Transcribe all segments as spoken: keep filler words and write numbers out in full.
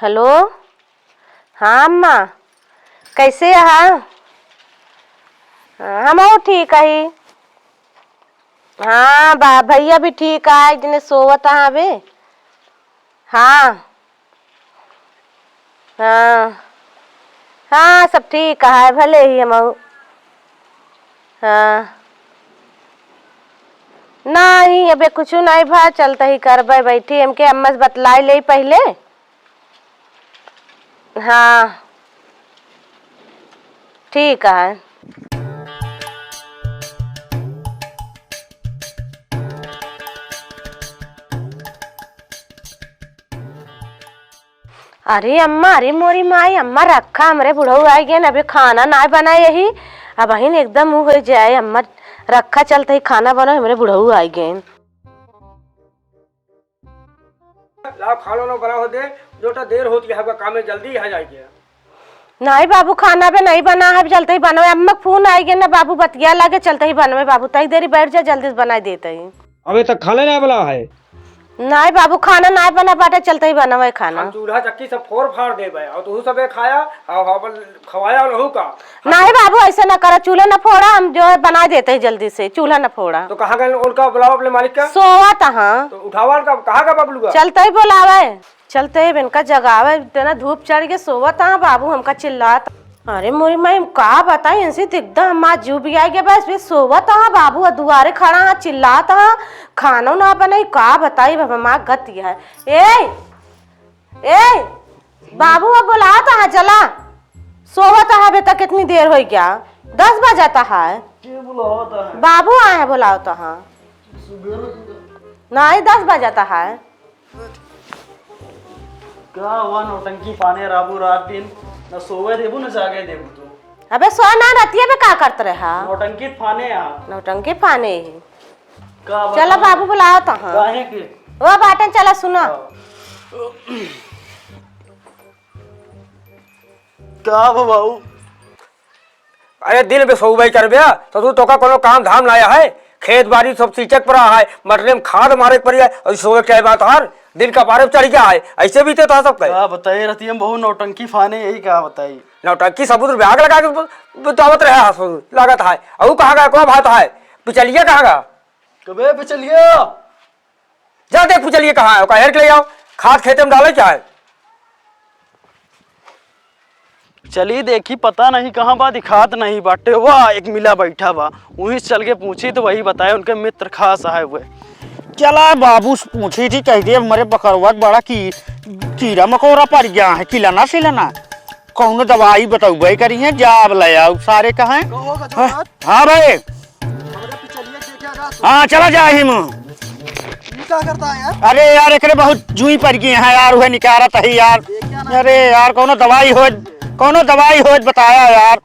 हेलो, हाँ अम्मा, कैसे अहा? हाँ, हमहू ठीक अही। हाँ, बा-, भइया भी ठीक अहा, एक जने सोवत अहा अबे। हाँ, हाँ, हाँ, सब ठीक अहा, भले ही हमहू। हाँ, नाहीं, अबे कुछु नाहीं भा, चलतही करबे, बैठी, हमके अम्मा से बतलाई लेई पहिले। हाँ, ठीक है। अरे अम्मा, अरे मोरी माई, अम्मा रखा, हमरे बुढ़ऊ आइ गएन, अबे खाना नाहीं बनाए यही, अबहिन एकदम उ होइ जाए, अम्मा रखा चलतही खाना बनाए, हमरे बुढ़ऊ आइ गएन। लाओ खाना ना बना हो दे, जो तो देर होत है, हमका काम में जल्दी है जाए के। नाहीं बाबू, खाना अबे नाहीं बना है, चलतही बनवे। अम्मा के फोन आइ गए ना बाबू, बतिया लागे, चलतही बनवे बाबू, तई देरी बैठ जा, जल्दी से बनाइ देतही। अबे तक खाना नाहीं बना है। नाहीं बाबू, खाना नाहीं बना बाटे, चलतही बनवे खाना। हम चूल्हा चक्की सब फोड़ फाड़ देबे, और तू सबे खाया, और अपन खवाया उनहू का। नाहीं बाबू, ऐसे ना करा, चूल्हा ना फोड़ा, हम जो है बनाइ देतही जल्दी से, चूल्हा ना फोड़ा। तो कहाँ गए उनका, बुलाओ अपने मालिक का। सोवत हाँ। तो उठावा उनका, कहाँ का बबलू का? चलतही बुलावे, चलतही इनका जगावे, इतना धूप चढ़ गए, सोवत हाँ बाबू, हमका चिल्लात। अरे मोरी माई, हम का बताई, इनसे तो एकदम हमार जीव भी आइ गया, बस वे सोवत हाँ बाबू, दुआरे खड़ा हाँ, चिल्लात हाँ, खानो ना बनाई, का बताई, अब हमार गति है। ए, ए, बाबू अब बोलावत है, चला। सोवत है, अबे तक कितनी देर होइ गया? दस बजत है। के बुलावत है? बाबू आए हैं, बोलावत है। सुबेरे से नाहीं, दस बजत है। का हुआ नौटंकी फाने राबू रात दिन, न सोवे देबू न जागे देबू तू। अबे सो ना, रतिया में का करत रहा? नौटंकी फाने आ। नौटंकी फाने ही। का चला बताऊं? बाबू बुलावत हाँ। काहे के? वो बाटन चला सुना। हाँ। का हो बाबू? अरे दिन में सोवै करबे, तो तू तोका कोनो काम धाम ना है, खेत बारी सब सींचे के परा है, मटरे में खाद मारे के परी है, और सोवे के बात हर दिन का बारे में चढ़ गया है, ऐसे भी तो था सब कहे। का बताई, रतिया में बहुत नौटंकी फाने, यही का बताई। नौटंकी सबूत में आग लगा के ब-, बतावत रहे हंस लागत है। अऊ कहाँ गया, को भात है, पिचलिया कहाँ गया? कबे पिचलिया? जा देख पिचलिया कहाँ है, ओका हेर के ले आओ, खाद खेते में डाले क्या है? चली देखी, पता नहीं कहाँ बा, दिखात नहीं बाटे। वाह, एक मिला बैठा बा, वहीं से चल के पूछी तो वही बताए, उनके मित्र खास आए हुए। चला बाबू से पूछी थी, कह दिए हमरे बकरवा के बड़ा की कीड़ा मकोड़ा पड़ गया है, किलना सिलना, कौनो दवाई बतौबे करी है, जाब ले आओ सारे कहें। कहो गजराज। हाँ भाई। हमरे पिचलिया के देखे आगा तू। हाँ, चला जा ही मुँह। ई का करता है यार? अरे यार, एकरे बहुत जुई पड़ गई है यार, उहे निकारत है यार। ये क्या ना अरे यार, कौनो दवाई हो, कौनो दवाई हो बताया यार।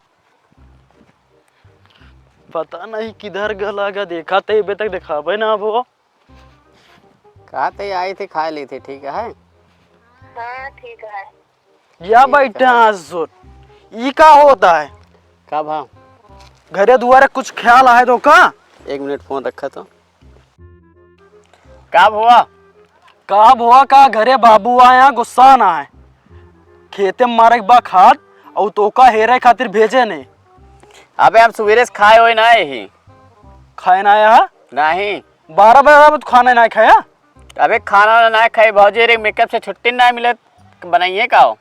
पता नहीं किधर गला गा, देखा ते अबे तक देखाबे ना अब हो। का ते आई थे, खा ली थी, ठीक है? हाँ, ठीक है। या ठीक बैठा है। आसुर, ई का होता है? का भा? घरे दुआरे कुछ ख्याल आए तो का? एक मिनट फोन रखा तो। का भुआ? का भुआ का घरे बाबू आया गुस्सा ना है। खेते में मारे के बा खाद और तोका हेरे खातिर भेजे ने। अबे हम सुबेरे से खाए होए ना ही। खाए ना आया है? नहीं। बारह बजे अब तू खाना ना खाया? अबे खाना ना खाए भौजी, रे मेकअप से छुट्टी ना मिले, बनाइए का हो?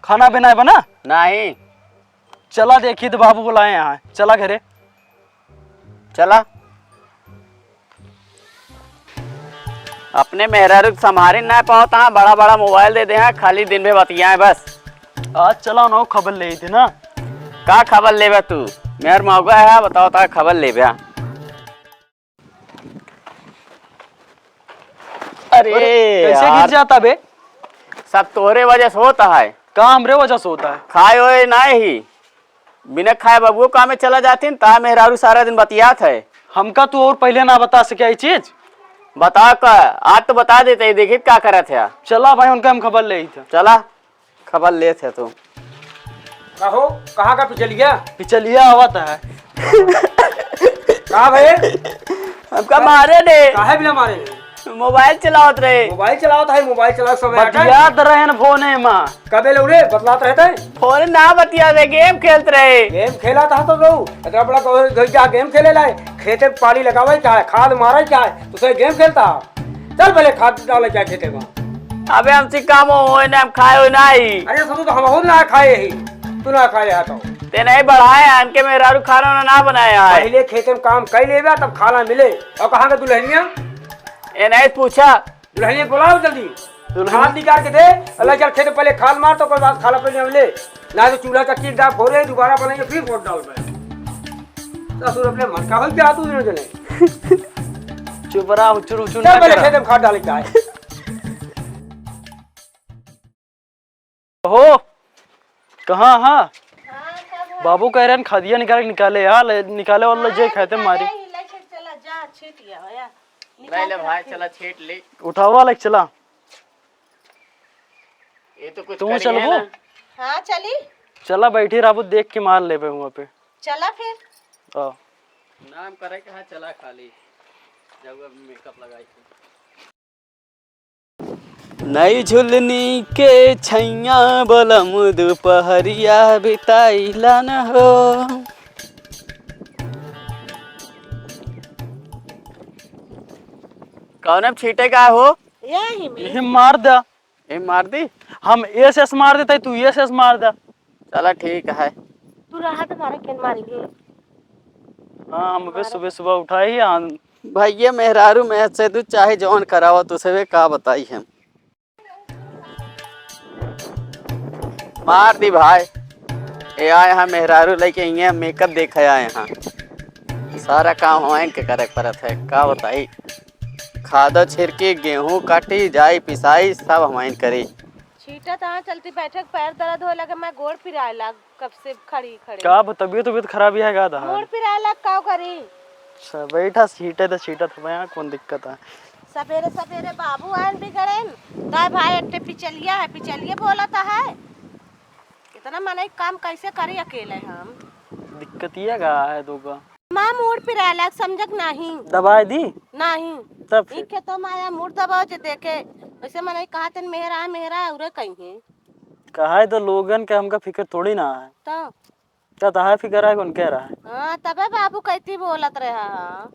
खाना भी ना बना? नहीं। चला देखी तो बाबू बुलाए यहाँ, चला घरे। चला। अपने मेहरारू के संभारे ना पावत हाँ, बड़ा बड़ा मोबाइल दे दे हाँ, खाली दिन में बतियाए बस। आज चला ना खबर ले थे ना। का खबर लेबे तू? मेहर मौका है, बताओ ता खबर लेबे। अरे अरे, कैसे यार। गिर जाता बे? सब तोहरे वजह से होता है। का हमरे वजह से होता है? खाए होए ना ही, बिना खाए बबुओ कामे चला जातीन, ता मेहरारू सारा दिन बतियात है। हमका तू और पहले ना बता सके ई चीज? बता का, आज तो बता देते ही, देखित का करत है। चला भाई, उनका हम खबर ले ही था। चला। खबर लेत है तू। कहो, कहाँ का पिचलिया? पिचलिया आवत है। का भाई? हमका मारे ने। काहे बिना मारे ने? मोबाइल चलावत रहे। मोबाइल चलावत है, मोबाइल चलावत समय आटा। बतियात रहेन फोने मा। कबे लौरे बतलात रहते? फोन ना बतियावे, गेम खेलत रहे। गेम खेलत ह तो लो, इतना बड़ा गो-, गो-, क्या गेम खेले लाए? खेते में पानी लगावे क्या है, खाद मारे क्या है, तो सही गेम खेलता। चल पहले खाद डाले क्या खेते में। अबे हमसे काम होए ना, हम खाए होए नाही। अरे ससुर तो हम ना खाए ही, तू ना खाए है तो। ते नहीं बढ़ाए, हमके मेहरारू खाना वाना ना बनाए है। पहले खेते में काम कर लेबे तब खाना मिले। और कहाँ का दुल्हनिया? ए नहीं पूछा। दुल्हनिया बोलाओ जल्दी। दुल्हनिया। खाद निकाल के दे। अल्लाह चल खेत पहले खाद मार तो कोई बात खाना पीने मिले। ना तो चूल्हा चक्की डाल फोड़े, दोबारा बनाइए, फिर वोट डाल दे। ससुर अपने मन का हो गया तू दोनों जने। चुप रहा, हुचुर हुचुर चल ना पहले करा। खेत में खाद डाले क्या है? हो, कहाँ, हाँ? हाँ, का भा? बाबू कह रहे हैं, खदिया निकाले, निकाले, यहाँ ले, निकाले वाला जे हाँ, खेते निकाले मारी। ही, ले छे, चला, जा, छीट गया हो, या। ले निकाल ले के भाई, रख दे। चला, छीट ले। उठावा, ले, चला। ये तो कुछ तू करिए चलबो? ना। हाँ, चली। चला, बैठी रहबो, देख के मार लेबे हुआं पे। चला फिर। आओ। नाम करे के, हाँ, चला खाली। जब अब मेकअप लगाई के। नई झुलनी के छैया बलम दुपहरिया बिताइला न हो। कौन अब छीटे का हो? यही में। यही मार दा। ये मार दी? हम एस एस मार देते, तू एस एस मार दा। चला ठीक है। तू रहा तो मारा केन मारेंगे। हाँ, हम अबे मारा। सुबह सुबह उठाई, हाँ। भैया मेहरारू में से तू चाहे जौन करावा, तुसे वे का बताई हम। मार दी भाई। ये आए हैं मेहरारू लेके, इन्हें मेकअप देखे आए हैं। सारा काम हमाइन के करे पड़त है, का बताई। खादो छिड़की, गेहूं काटी, जाई पिसाई, सब हमाइन करी। छीटा तहाँ चलती बैठक पैर दर्द होए लगे, मैं गोड़ पिराए लाग कब से खड़ी खड़ी। का ब-, तबीयत, तबीयत खराब है का तहार? गोड़ पिराए लाग का करी? अच्छा, बैठा छीटे तो छीटत हमें, यहाँ कौन दिक्कत है? सबेरे सबेरे बाबू आन बिगड़ेन, काय भाई अट्ठे पिचलिया है, पिचलिया बोलत है। इतना मनई काम कैसे करी अकेले हम? दिक्कत ये का है तो का? माँ मूड़ पिराला, समझक नाही। दबाए दी? नाही। तब ई फिर? खेतों में आया मूड़ दबाओ जे देखे, वैसे मनई कहा तन मेहरा है, मेहरा है, उरे कहीं है। कहा है तो लोगन के हमका फिक्र थोड़ी ना है। तो? क्या तहार फिक्र है, कौन कह रहा है? हाँ, तबे बाबू कहती बोलत रहा।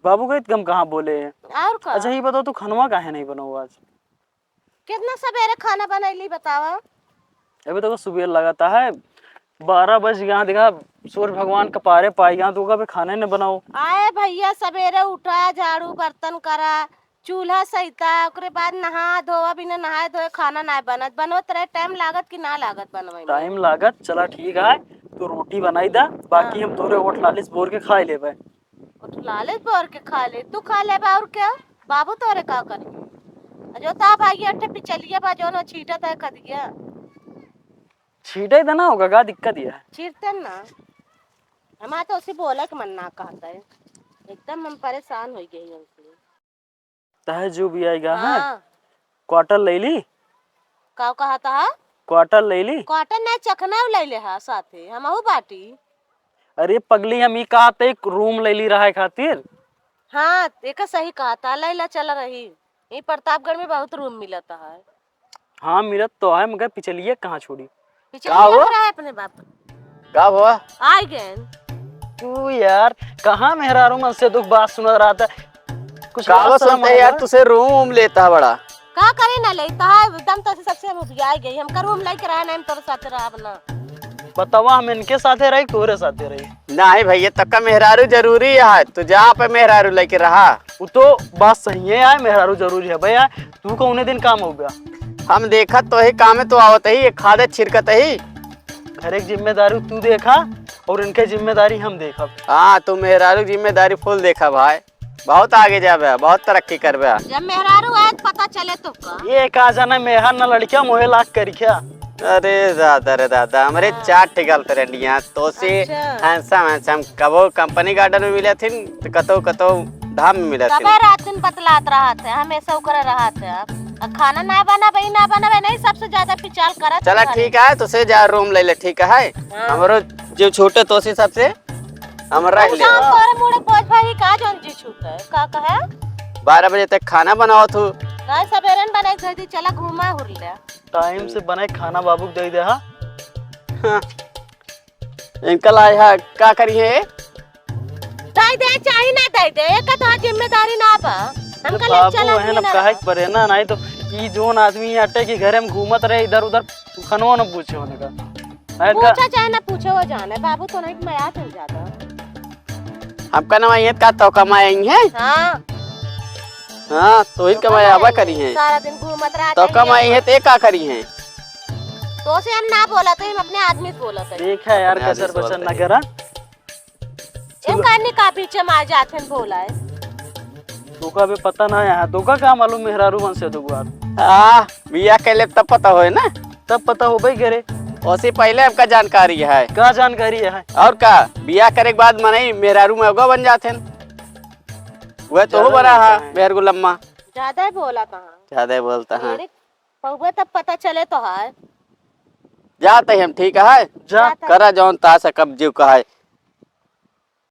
बाबू कहती हम कहाँ बोले हैं? और का? अच्छा, ये बताओ, तू खनवा काहे नहीं बनाओ आज? कितना सबेरे खाना बनैली बतावा? अबे तो सुबेर लगाता है, बारह बज गया, देखा सूरज भगवान कपारे पाई गया, तो कभी खाने न बनाओ। आए भैया, सबेरे उठा, झाड़ू बर्तन करा, चूल्हा सहिता, ओकरे बाद नहा धोवा, बिना नहाए धोए खाना ना बनत। बनवत रहे, टाइम लागत कि ना लागत बनवे में? टाइम लागत, चला ठीक है, तू रोटी बनाई दा, बाकी हाँ। हम तोरे ओठ लालिस बोर के खाए लेबे। ओठ लालिस बोर के खा ले, तू खा लेबा और क्या? बाबू तोरे का करी? जो ता भाई अठे पिचलिया बा, जौन छीटत है खदिया। छीटे देना होगा, का दिक्कत ये है? छीटते ना। हमार तो उसे बोले के मन ना कहता है। एकदम हम परेशान हो गए हैं उनसे। तहे जो भी आएगा, हाँ। हाँ। क्वार्टर ले ली? का कहता है? क्वार्टर ले ली? क्वार्टर नहीं, चखना ले ले हा साथे, हमहू बाटी। अरे पगली, हम ई कहा थे एक रूम ले ली रहा है खातिर। हाँ, एक सही कहा था, ले ला चल रही। ई प्रतापगढ़ में बहुत रूम मिलता है। हाँ, मिलत तो है, मगर पिछलिए कहाँ छोड़ी? पिछलिए का हो? रहा है अपने बाप। का हुआ? आई गए। तू यार, कहाँ मेहरारू मन से दुख बात सुनत रहता है? कुछ का लाज शरम सुनते है यार, ना? तुसे रूम वूम लेता है बड़ा। का करे ना लेता है, एकदम तो सबसे हम उबियाई गई। हमका रूम लेके रहा ना, हम तोरे साथे रहब ना। बतावा, हम इनके साथे रही, तोरे साथे रही। नाही भैया, तक्का मेहरारू जरूरी है, तू जा पे मेहरारू लेके रहा। उ तो बात सही है यार, मेहरारू जरूरी है भैया। तू कौने दिन काम हो गया? हम देखत तो ही काम है, तो आवत ही, ये खादे छिड़कत ही। घर एक जिम्मेदारी तू देखा और इनके जिम्मेदारी हम देखब। हाँ, तू मेहरारू जिम्मेदारी फुल देखा भाई, बहुत आगे जाबे, बहुत तरक्की करबे। जब मेहरारू आए तो पता चले तो का? ये का जाने मेहर न लड़किया मोहे लाग करिख्या। अरे दादा रे दादा, हमरे हाँ। चार ठे गर्लफ्रेंडिया, तोसे अच्छा। Handsome, handsome, कबो company garden में मिले थिन, तो कतो, कतो धाम में मिले थिन। तबे रात दिन बतलात रहत है, हमेशा ओकरे रहत है। अब खाना ना बनाबे, ई ना बनाबे, नहीं सबसे ज्यादा पिचाल करत चला है। ठीक है, तोसे जा रूम ले ले, ठीक है? हाँ। हमरो जो छोटे तोसे सबसे हम रख ले। तोरे मुड़े बोझ भाई का जौन जी छूटे, का कहे? बारह बजे तक खाना बनावत हो। नहीं, सबेरन बनाई धर दी, चला घूमा हुरले। टाइम से बनाई खाना बाबू के दे दे, हाँ? हाँ। इनका लाई है, का करी है? दे दे, चाही ना दे दे, एक तो जिम्मेदारी ना बा। हमका ले बाबू चला है ना, घूमे काहे ना। के परे ना, नहीं तो ई जोन आदमी अटे कि घरे में घूमत रहे इधर उधर, खनवा न पूछे होने का। नहीं का पूछा चाहे ना पूछे, वो जाने बाबू तो नहीं, मैं आ चल जाता। हमका ना, ये का तो कमाए आई है? हाँ। हाँ, तो ही कमाए आवा करी है। सारा दिन घूमत रहते तो हैं। कमाई है, ते का करी है? तो से हम ना बोला, तो हम अपने आदमी से बोला थे। देखा यार, अपने आदमी कसर से बसर बोलते ना हैं। करा। इनका अन्य का पीछे मार जाते हैं, बोला है। तोका भी पता ना है, तोका का मालूम मेहरारू मन से दुगुआ। हाँ, बिया के ले तब पता होए ना। तब पता हो भाई करे। ओसे पहले हमका जानकारी है। का जानकारी है? और का, बिया करे के बाद मनई मेहरारू में अगुआ बन जाते हैं। वह तो ज्यादा बड़ा बोलता है, है। मेहर गुलम्मा। ज्यादा ही बोला कहाँ? ज्यादा ही बोलता है। मेरे पौवे तब पता चले तो है। जाते हैं हम, ठीक है? जा। करा जौन तास है, कब जीव का है।